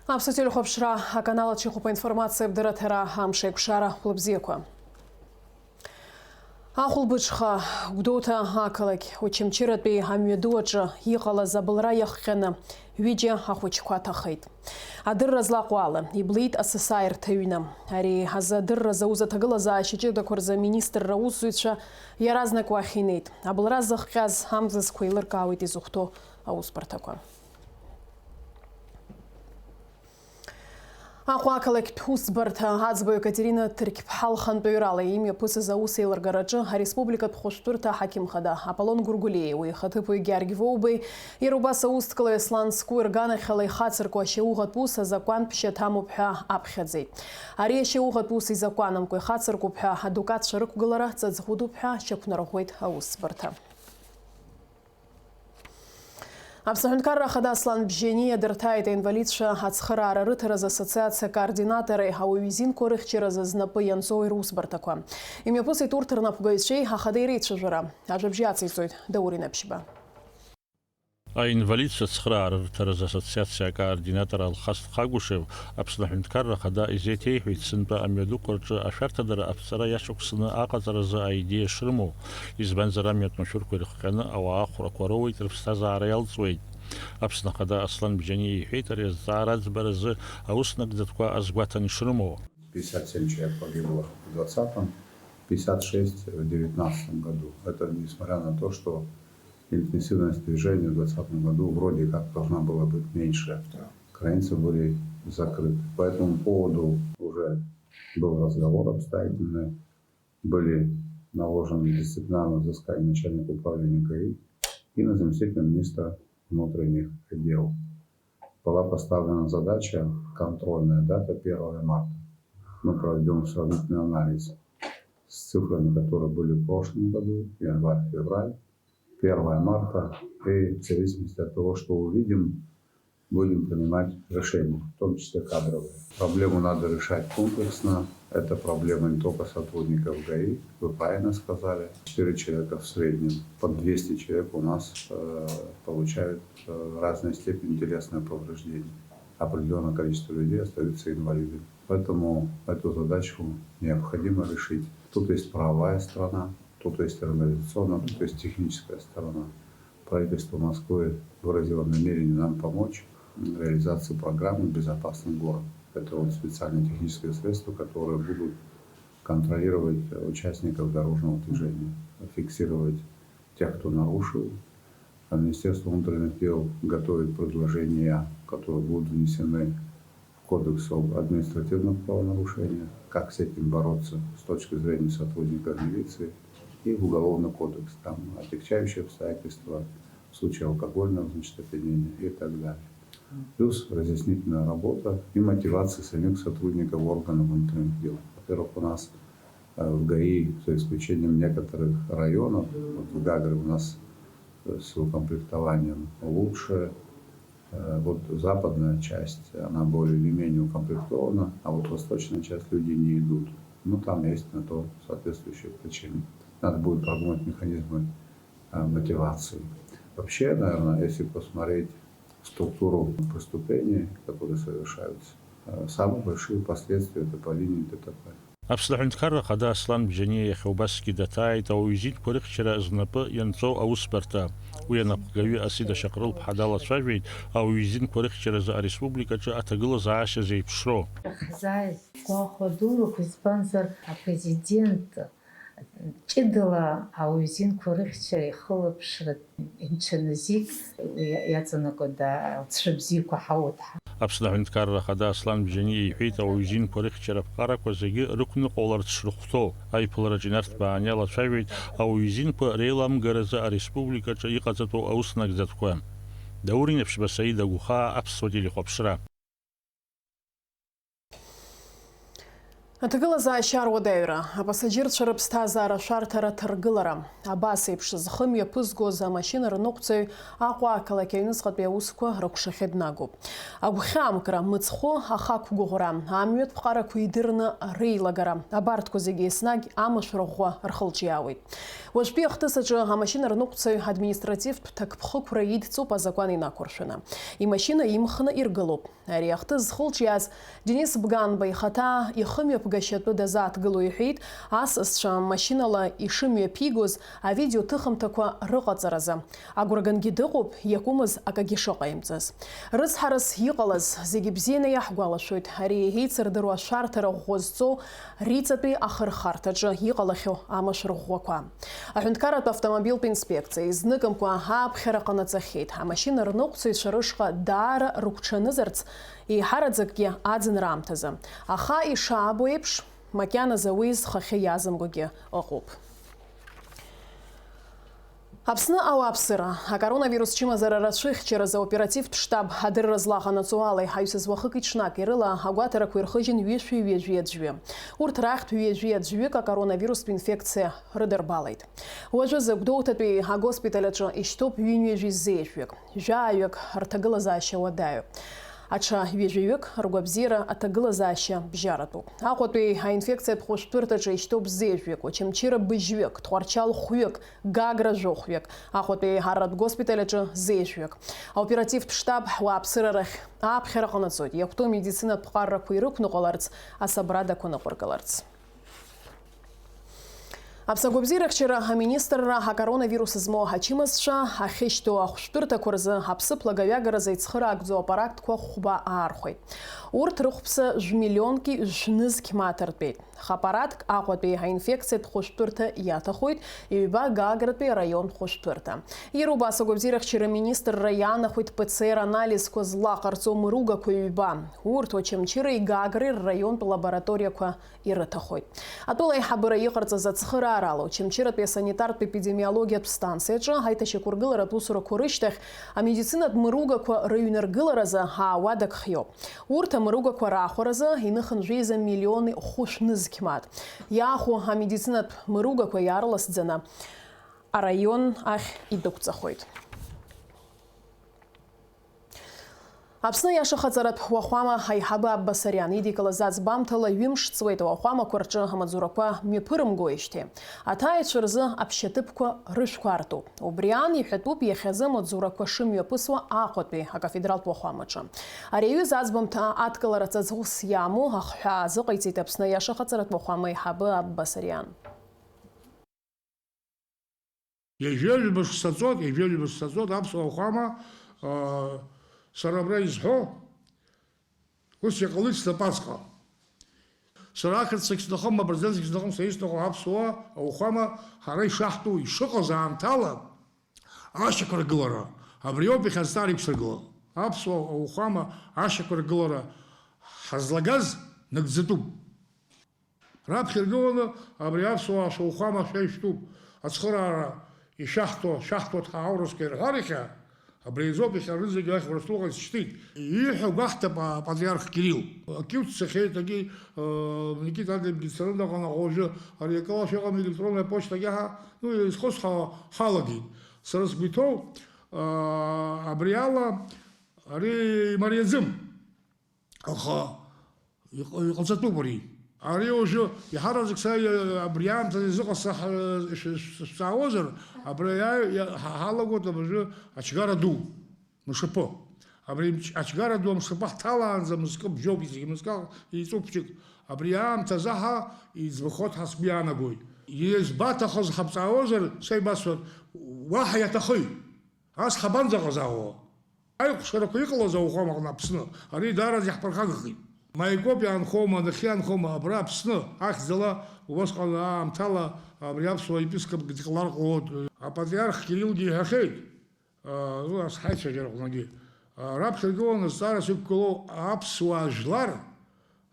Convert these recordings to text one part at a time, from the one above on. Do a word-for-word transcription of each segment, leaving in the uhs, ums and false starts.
Аԥсуа телехәаԥшра аканал аҿы иҟоуп аинформациа абдырраҭара, амш еиқәшара, хәлыбзиақәа. Ахәылбыҽха, Гәдоуҭа ақалақь, Очамчыратәи амҩаду аҿы иҟалаз абылра иахҟьаны ҩыџьа ахәыҷқәа ҭахеит. Адырра злаҟоу ала, иблит асасааирҭа аҩны. Ари азы адырра зауз аҭагылазаашьа ҷыдақәа рзы аминистрра аусзуҩцәа иаразнак уахь инеит. Абылра зыхҟьаз амзызқәа еилыркаауеит изыхәҭоу аусбарҭақәа. Аҟәа ақалақьтә усбарҭа аӡбаҩ Екатерина Ҭырқьԥҳа лхантәаҩрала имҩаԥысыз аус еилыргараҿы ареспубликатә хәышәтәырҭа аҳақьым хада Аполлон Гәыргәлиеи уи ихаҭыԥуаҩ Георги Воубеи, иара убас аусҭкалаҩ Аслан Скәыр рганахьала ихацырку ашьауӷатә ус азакәантә шьаҭамоуп ҳәа аԥхьаӡеит. Ари ашьауӷатә ус изакәанамкәа ихацыркуп ҳәа адукатцәа рықәгылара ҵаҵӷәыдуп ҳәа шьақәнарӷәӷәеит аусбарҭа. Аԥсны аҳәынҭқарра ахада Аслан Бжьаниа дырҭааит аинвалидцәа ацхыраара рыҭараз ассоциациа координатори ауаҩы изинқәа рыхьчаразы знапы ианҵоуи русбарҭақәа. Имҩаԥысит урҭ рнапхгаҩцәеи ахадеи реицәажәара. Ажәабжь иациҵоит Даур Инаԥшьба. Аинвалидцәа ацхыраара рыҭараз ассоциациа акоординатор Алхас Тхагәышев Аԥсны аҳәынҭқарра ахада изеиҭеиҳәеит, сынтәа амҩадуқәа рҿы ашәарҭадара аԥҵара иашықәсаны аҟаҵаразы аидеиа шрымоу, избанзар, амҩатә машәырқәа ирыхҟьаны ауаа ахәрақәа роуеит, рыԥсҭазаара иалҵуеит. Аԥсны ахада Аслан Бжьаниа иҳәеит, ари азҵаара аӡбаразы аус нагӡатәқәа азгәаҭан ишрымоу. Пятьдесят семь человек погибло в двадцатом, пятьдесят шесть в девятнадцатом году. Это несмотря на то, что интенсивность движения в двадцатом году вроде как должна была быть меньше. Да. Границы были закрыты. По этому поводу уже был разговор обстоятельный. Были наложены дисциплинарные взыскания начальника управления ГАИ и на заместителя министра внутренних дел. Была поставлена задача контрольная, дата первое марта. Мы проведём сравнительный анализ с цифрами, которые были в прошлом году, январь-февраль, первое марта, и в зависимости от того, что увидим, будем принимать решения, в том числе кадровые. Проблему надо решать комплексно. Это проблема не только сотрудников ГАИ, вы правильно сказали. Четыре человека в среднем, по двести человек у нас э, получают э, разной степени телесное повреждение. Определённое количество людей остаются инвалидами. Поэтому эту задачу необходимо решить. Тут есть правовая сторона, тут есть организационная, тут есть техническая сторона. Правительство Москвы выразило намерение нам помочь в реализации программы «Безопасный город». Это вот специальные технические средства, которые будут контролировать участников дорожного движения, фиксировать тех, кто нарушил. А Министерство внутренних дел готовит предложения, которые будут внесены в Кодекс об административных правонарушениях, как с этим бороться с точки зрения сотрудников милиции, и в Уголовный кодекс, там отягчающие обстоятельства в случае алкогольного, значит, опьянения и так далее. Плюс разъяснительная работа и мотивация самих сотрудников органов внутренних дел. Во-первых, у нас э, в ГАИ, за исключением некоторых районов, вот в Гагры у нас э, с укомплектованием лучше. Э, Вот западная часть, она более или менее укомплектована, а вот восточная часть, люди не идут. Ну, там есть на то соответствующие причины. Надо будет продумать механизмы э, мотивации. Вообще, наверное, если посмотреть структуру преступлений, которые совершаются, э, самые большие последствия — это по линии ДТП. Аԥсны аҳәынҭқарра ахада Аслан Бжьаниа иахьа убасгьы даҭааит ауаҩы изинқәа рыхьчара знапы ианҵоу аусбарҭа. Уи анапхгаҩы Асида Шьаҟрылԥҳа далацәажәеит ауаҩы изинқәа рыхьчаразы ареспубликаҿы аҭагылазаашьа зеиԥшроу. Ҳзааигәахәуа дурахә, избанзар, апрезидент ҷыдала ауаҩы изинқәа рыхьчара ихылаԥшра инҽаназик, уи иаҵанакуа алҵшәа бзиақәа ҳауеит ҳа. Аԥсны аҳәынҭқарра ахада Аслан Бжьаниа иҳәеит, ауаҩы изинқәа рыхьчара аԥҟарақәа зегьы рықәныҟәаларц шрыхәҭоу. Аиԥылараҿы инарҭбааны иалацәажәеит ауаҩы изинқәа реиламгаразы ареспубликаҿы иҟаҵатәу аус нагӡатәқәа. Даур Инаԥшьба, Саида Гәхаа, Аԥсуа телехәаԥшра. Аҭагылазаашьа руадаҩра, апасаџьырцәа рыԥсҭазаара шәарҭара ҭаргылара, абас еиԥш зхы мҩаԥызгоз амашьына рныҟәцаҩ Аҟәа ақалақь аҩныҵҟатәи аусқәа рықәшахьы днагоуп. Агәхьаамкра, мыцхәы ахақәгәыӷра, амҩатә ԥҟарақәа идырны реилагара, абарҭқәа зегьы еснагь амашәыр ӷәӷәа рхылҿиаауеит. Уажәтәи ахҭыс аҿы амашьына рныҟәцаҩ административтә ҭакԥхықәра идҵоуп азакәан инақәыршәаны. Имашьына имхны иргылоуп. Ари ахҭыс зхылҿиааз Денис Бганба ихаҭа ихымҩаԥгашьатәы дазааҭгыло иҳәеит, асасцәа машьынала ишымҩаԥигоз авидео ҭыхымҭақәа рыҟаҵаразы. Агәра гангьы дыҟоуп, иакәымыз акагьы шыҟаимҵаз. Рыцҳарас иҟалаз зегьы бзианы иаҳгәалашәоит, ари еицырдыруа ашәарҭара ӷәӷәа зҵоу Риҵатәи ахырхарҭаҿы иҟалахьоу амашәыр ӷәӷәақәа. Аҳәынҭқарратә автомобильтә инспекциа изныкымкәа аԥхьара ҟанаҵахьеит, амашьына рныҟәцаҩцәа рышҟа даара рыгәҽанызарц, еиҳараӡакгьы аӡынра аамҭазы. Аха ишаабо еиԥш, макьаназы уи зхахьы иазымгогьы ыҟоуп. Аԥсны ауааԥсыра, акоронавирус чымазара рацәыхьчаразы аоперативтә штаб адырра злаҟанаҵо ала, иҳаҩсыз уахыки-ҽнаки рыла агәаҭарақәа ирхыжьын ҩышәи ҩажәи аӡәы. Урҭ рахьтә ҩажәи аӡәҩык акоронавирустә инфекциа рыдырбалеит. Уажәазы Гәдоуҭатәи агоспиталь аҿы ишьҭоуп ҩынҩажәи зеижәҩык, жәаҩык рҭагылазаашьа уадаҩуп. Аҽа ҩажәаҩык ргәабзиара аҭагылазаашьа бжьаратәуп. Аҟәатәи аинфекциатә хәышәтәырҭаҿы ишьҭоуп зеижәҩык, Очамчыра быжьҩык, Тҟәарчал хәҩык, Гагра жәохәҩык, Аҟәатәи аиҳараратә госпиталь аҿы зеижәҩык. Аоперативтә штаб уааԥсыра рахь аԥхьара ҟанаҵоит, иақәтәоу медицинатә ԥҟарақәа ирықәныҟәаларц, асабрадақәа ныҟәыргаларц. Аԥсны агәабзиарахьчара аминистрра акоронавирус змоу ачымазцәа ахьышьҭоу ахәшәтәырҭақәа рзы аԥсыԥ лагаҩагаразы ицхыраагӡоу апарактқәа хәба аархәеит. Урҭ рыхәԥса жәмиллионки жәнызқь мааҭ ртәеит. Хапаратк Аҟәатәи аинфекциатә хәышәтәырҭа иаҭахоит, ҩба Гагратәи араионтә хәышәтәырҭа. Иара убас агәабзиарахьчара аминистрра иаанахәеит П Ц Р анализқәа злаҟарҵо мыругақәа ҩба. Урҭ Очамчыреи Гагреи рраионтә лабораториақәа ирыҭахоит. Атәыла аиҳабыра иҟарҵаз ацхыраарала, Очамчыратәи асанитартә епидемиологиатә станциаҿы аиҭашьақәыргыларатә усурақәа рышьҭахь амедицинатә мыругақәа рыҩнаргыларазы аауадак хиоуп. Урҭ амыругақәа раахәаразы иныхынжәеиза миллиони хәышә нызқь мааҭ. Иаахәо амедицинатә мыругақәа иаарласӡаны араион ахь идәықәҵахоит. Аԥсны аиашахаҵаратә уахәама аиҳабы Аббасариан идикылаз аӡбамҭала ҩымш ҵуеит ауахәамақәа рҿы амаҵурақәа мҩаԥырымгоижьҭеи. Аҭааҩцәа рзы аԥшьаҭыԥқәа рышәқәа артуп. Убри аан иҳәатәуп иахьазы амаҵурақәа шымҩаԥысуа Аҟәатәи акафедралтә уахәамаҿы. Ари аҩыза аӡбамҭа адкылара ҵаҵӷәыс иамоу ахҳәаа азыҟаиҵеит Аԥсны аиашахаҵаратә уахәама аиҳабы Аббасариан. Ҩажәа-ҩба шықәса ҵуеит, ҩажәа-ҩба шықәса ҵуеит аԥсуа уахәама, аа, сара абра изҳәо, ус иҟалеит снапаҵҟа. Сара ақырҭцәагь сҭахым, абырзенцәагь сҭахым, сара исҭаху аԥсуа ауахәама ҳара ишаҳтәу, ишыҟаз аамҭала ашьақәыргылара, абри ауп иахьа азҵаара иқәсыргыло. Аԥсуа ауахәама ашьақәыргылара ҳазлагаз нагӡатәуп. Раԥхьа иргыланы абри аԥсуаа шәоухәама шәа ишәтәуп, ацхыраара ишәаҳҭо, шәаҳҭоит ҳәа аурысқәа ирҳәар иахьа, абри азоуп иахьа рызегьы ахь Урыстәыла исшьҭит. Ииҳәо гәаҳҭап апатриарх Кирилл. Акиут цахьеит, егьи, э, Никита Андреевгьы дцарынаҟа наҟ уажәы ари акалашәа ыҟами, электронная почтагьы ҳа, ну, изхысҳәо ҳалагеит. Сара сгәы иҭоу, э, абри ала ари имариаӡым. Аха иҟ-, иҟаҵатәуп ари. Ари уажәы иаҳараӡак са, э, абри аамҭазы изыҟасҵа ҳ-, ш-, ш-, шәҵаауазар, абри иа-, иа-, ҳа-, ҳалагоит абыржәы ачгара ду, мшаԥы. Абри мч-, ачгара ду амшаԥы ҳҭалаанӡа мызкы бжьоуп, зегьы мызкы еиҵуп хәҷык. Абри аамҭазы ҳа иӡбахоит ҳәа сгәы иаанагоит. Избаҭахыз ҳаԥҵаауазар, са ибасҳәап, уаҳа иаҭахеи? Ас ҳабанӡаҟазаауа? Аиҟәшарақәа иҟалаз ауахәамаҟны Аԥсны, ари даараӡа иаҳԥырхагахеит. Маикоп иаанхома, нахьхьи иаанхома, абра Аԥсны ахьӡала, убасҟан аамҭала абри аԥсуа епископ дҟалар ҟалоит. Апатриарх Кириллгьы иҳәахьеит, аа, ну, ас ҳаицәажәараҟнагьы, аа, раԥхьа иргыланы зҵаарас иқәгылоу аԥсуаа жәлар,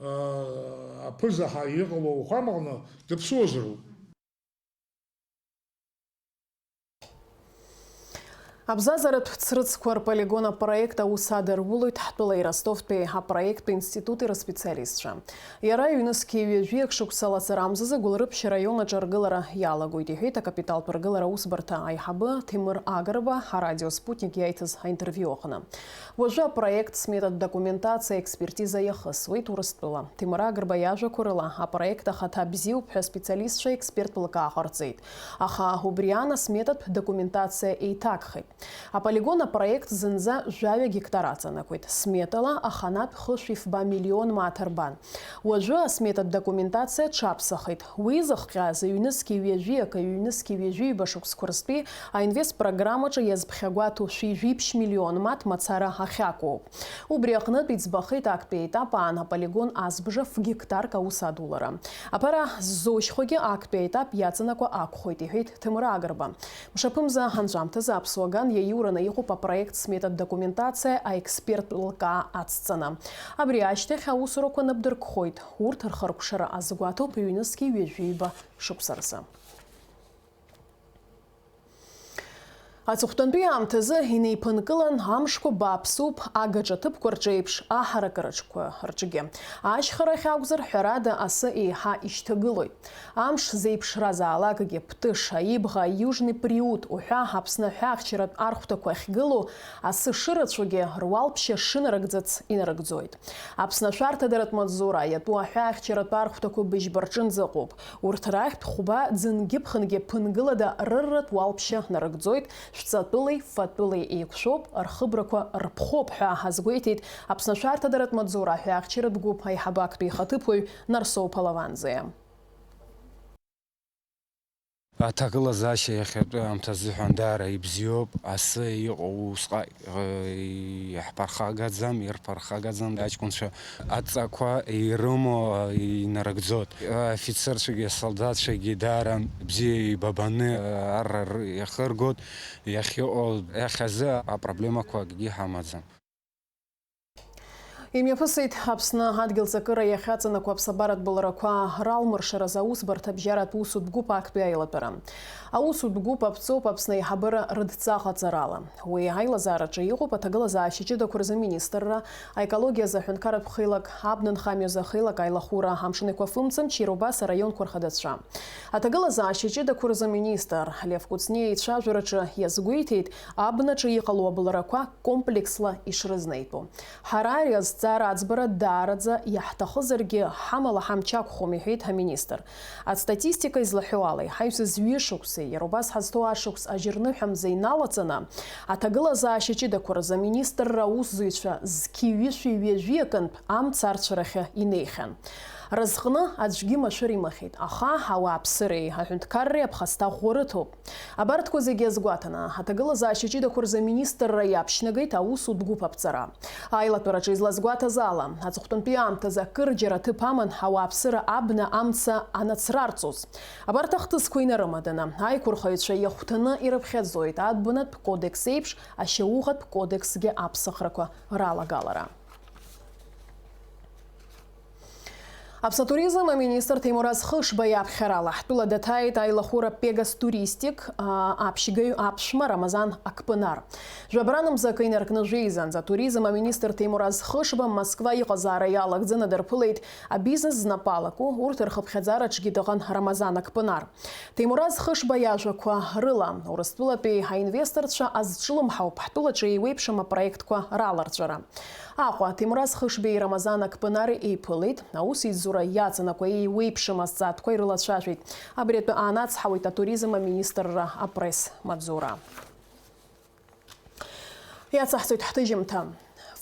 аа, аԥыза ҳәа иҟало ауахәамаҟны даԥсуазароуп. Абзазаратә ҵрыцқәа рполигон апроект аус адырулоит ҳтәылеи Ростовтәи апроекттә институти рыспециалистцәа. Иара ҩнызқьи ҩажәиак шықәса лаҵарамзазы Гәылрыԥшь араион аҿы аргылара иалагоит, иҳәеит акапиталтә ргылара аусбарҭа аиҳабы Ҭемыр Агрба арадио Спутник иаиҭаз аинтервиу аҟны. Уажәы апроект сметатә документациа експертиза иахысуеит Урыстәыла. Ҭемыр Агрба иажәақәа рыла, апроект ахаҭа бзиоуп ҳәа аспециалистцәа експерттә лкаа ҟарҵеит. Аха убри аан асметатә документациа еиҭагхеит. Аполигон апроект зынӡа жәаҩа гектар аҵанакуеит. Сметала аханатә хышә ифба миллион мааҭ рбан. Уажәы асметатә документациа ҽаԥсахит. Уи зыхҟьаз ҩнызқьи ҩажәи акы, ҩнызқьи ҩажәи ҩба шықәсқәа рзтәи аинвестпрограммаҿы иазԥхьагәаҭоу шәи жәиԥшь миллион мааҭ мацара ахьакәу. Убри аҟнытә иӡбахеит актәи аетап аан аполигон азбжа ф-гектарк аус адулара. Аԥара ззоушьхәагьы актәи аетап иаҵанакуа акәхоит, иҳәеит Ҭемыр Агрба. Мшаԥымза анҵәамҭазы аԥсуа ган иаиураны иҟоуп апроект сметатә документациа аексперттә лкаа ацҵаны. Абри ашьҭахь аусурақәа ныԥдыркхоит, урҭ рхыркәшара азгәаҭоуп ҩнызқьи ҩажәи ҩба шықәса рзы. Аҵыхәтәантәи аамҭазы инеиԥынкылан амшқәа бааԥсуп агаҿа ҭыԥқәа рҿеиԥш аҳаракыраҿқәа рҿгьы. Ашьхарахь акәзар, ҳәарада, асы еиҳа ишьҭагылоит. Амш зеиԥшразаалакгьы, Птыш, Аибӷа, Южный Приут уҳәа Аԥсны аҳәаахьчаратә архәҭақәа ахьгылоу асы шырацәоугьы, руалԥшьа шынарыгӡац инарыгӡоит. Аԥсны ашәарҭадаратә маҵзура иатәу аҳәаахьчаратә архәҭақәа быжьба рҿынӡа ыҟоуп. Урҭ рахьтә хәба ӡынгьы-ԥхынгьы ԥынгылада рырратә уалԥшьа нарыгӡоит, шәҵатәылеи фатәылеи еиқәшәоуп, рхыбрақәа рԥхоуп ҳәа азгәеиҭеит Аԥсны ашәарҭадаратә маҵзура аҳәаахьчаратә гәыԥ аиҳабы актәи ихаҭыԥуаҩ Нарсоу Палаванӡиа. Аҭагылазаашьа иахьатәи аамҭазыҳәан даара ибзиоуп, асы иҟоу усҟак, э, иаҳԥырхагаӡам, ирԥырхагаӡам, аҷкәынцәа адҵақәа ирымоу, э, инарыгӡоит. Афицерцәагьы асолдаҭцәагьы даара бзиа ибабаны, э, ар, ар иахыргоит, иахьыҟоу иахьазы апроблемақәа акгьы ҳамаӡам. Имҩаԥысит Аԥсны адгьыл ҵакыра иахьаҵанакуа аԥсабаратә былрақәа ралмыршаразы аусбарҭа абжьаратә усутә гәыԥ актәи аилатәара. Аусутә гәыԥ аԥҵоуп Аԥсны аиҳабыра рыдҵа ҟаҵарала. Уи аилазаараҿы иҟоуп аҭагылазаашьа ҷыдақәа рзы аминистрра, аекологиа азы аҳәынҭқарратә хеилак, абна нхамҩа азы ахеилак аилахәыра, амшын еиқәафымцамч, иара убас араионқәа рхадацәа. Аҭагылазаашьа ҷыдақәа рзы аминистр Лев Кәыҵниа ицәажәараҿы иазгәеиҭеит, абнаҿы иҟало абылрақәа комплексла ишрызнеитәу. Ҳара ари азҵаара аӡбара даараӡа иаҳҭахызаргьы, ҳамала ҳамч ақәхом, иҳәеит аминистр. Астатистика излаҳәо ала, иҳаҩсыз ҩышықәсеи, иара убас ҳазҭоу ашықәс ажьырныҳәамза иналаҵаны, аҭагылазаашьа ҷыдақәа рзы аминистрра аусзуҩцәа зқьи ҩышәи ҩажәи акынтә амца арцәарахьы инеихьан. Разҟны аӡәгьы машәыр имыхьит, аха ауааԥсыреи аҳәынҭқарреи аԥхасҭа ӷәӷәа рыҭоуп. Абарҭқәа зегьы азгәаҭаны, аҭагылазаашьа ҷыдақәа рзы аминистрра иаԥшьнагеит аусутә гәыԥ аԥҵара. Аилатәараҿы излазгәаҭаз ала, аҵыхәтәантәи аамҭазы акырџьара аҭыԥ аман ауааԥсыра абна амца анацрарҵоз. Абарҭ ахҭысқәа инарымаданы, аиқәырхаҩцәа иахәҭаны ирыԥхьаӡоит Адбнатә кодекс еиԥш ашьауӷатә кодексгьы аԥсахрақәа ралагалара. Аԥсны атуризм аминистр Ҭемураз Хышба иаԥхьарала ҳтәыла даҭааит аилахәыра Пегас Туристик, а, аԥшьгаҩ аԥшәма Рамазан Акпынар. Жәабранымза акы инаркны жәеизанӡа атуризм аминистр Ҭемураз Хышба Москва иҟазаара иалагӡаны дырԥылеит абизнес знапы алаку, урҭ рхыԥхьаӡараҿгьы дыҟан Рамазан Акпынар. Ҭемураз Хышба иажәақәа рыла, Урыстәылатәи аинвесторцәа азҿлымҳауп ҳтәылаҿы еиуеиԥшым апроектқәа раларҵәара. Аҟәа, Ҭемураз Хышбеи Рамазан Акпынари еиԥылеит, аусеицура иаҵанакуа еиуеиԥшым азҵаатәқәа ирылацәажәеит. Абри атәы аанацҳауеит атуризм аминистрра апресс-маҵзура. Иацаҳҵоит ҳҭыжьымҭа.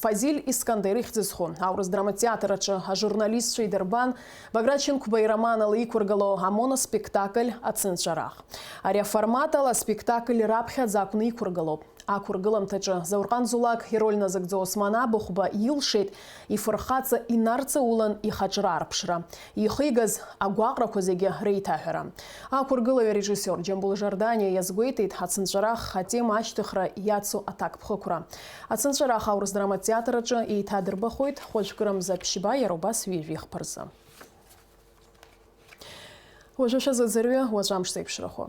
Фазиль Искандер ихьӡ зху аурыс драматеатр аҿы ажурналистцәа идырбан Баграт Шьынқәба ироманала иқәыргылоу амоноспектакль Ацынҵәарах. Ари аформат ала аспектакль раԥхьаӡа акәны иқәыргылоуп. Ақәыргыламҭаҿы Заурҟан Зулак ироль назыгӡо Осман Абыхәба илшеит ифырхаҵа инарҵаулан ихаҿра арԥшра, ихигаз агәаҟрақәа зегьы реиҭаҳәара. Ақәыргылаҩ арежиссиор Џьамбул Жорданиа иазгәеиҭеит ацынҵәарах атема ашьҭыхра иацу аҭакԥхықәра. Ацынҵәарах аурыс драматеатр аҿы еиҭадырбахоит хәажәкырамза ԥшьба, иара убас ҩажәи хԥа рзы. Уажәы шәазыӡырҩы, уаҵәы амш зеиԥшрахо.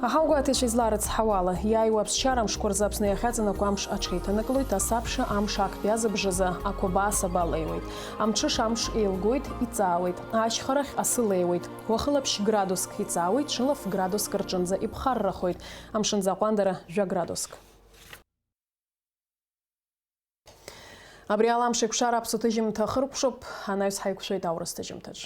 Аҳауагәаҭаҩцәа изларыцҳауала, иааиуа аԥсшьара амшқәа рзы Аԥсны иахьаҵанакуа амш аҽеиҭанакылоит, асабша амш актәи азыбжазы ақәабаа сабалеиуеит. Амҽыша амш еилгоит, иҵаауеит, ашьхарахь асы леиуеит. Уахыла ԥшь градуск иҵаауеит, ҽыла ф-градуск рҿынӡа иԥхаррахоит. Амшынӡы аҟәандара жәа градуск. Абри ала амш еиқәшара аԥсуа ҭыжьымҭа ахыркәшоуп, анаҩс ҳаиқәшәоит аурыс ҭыжьымҭаҿ.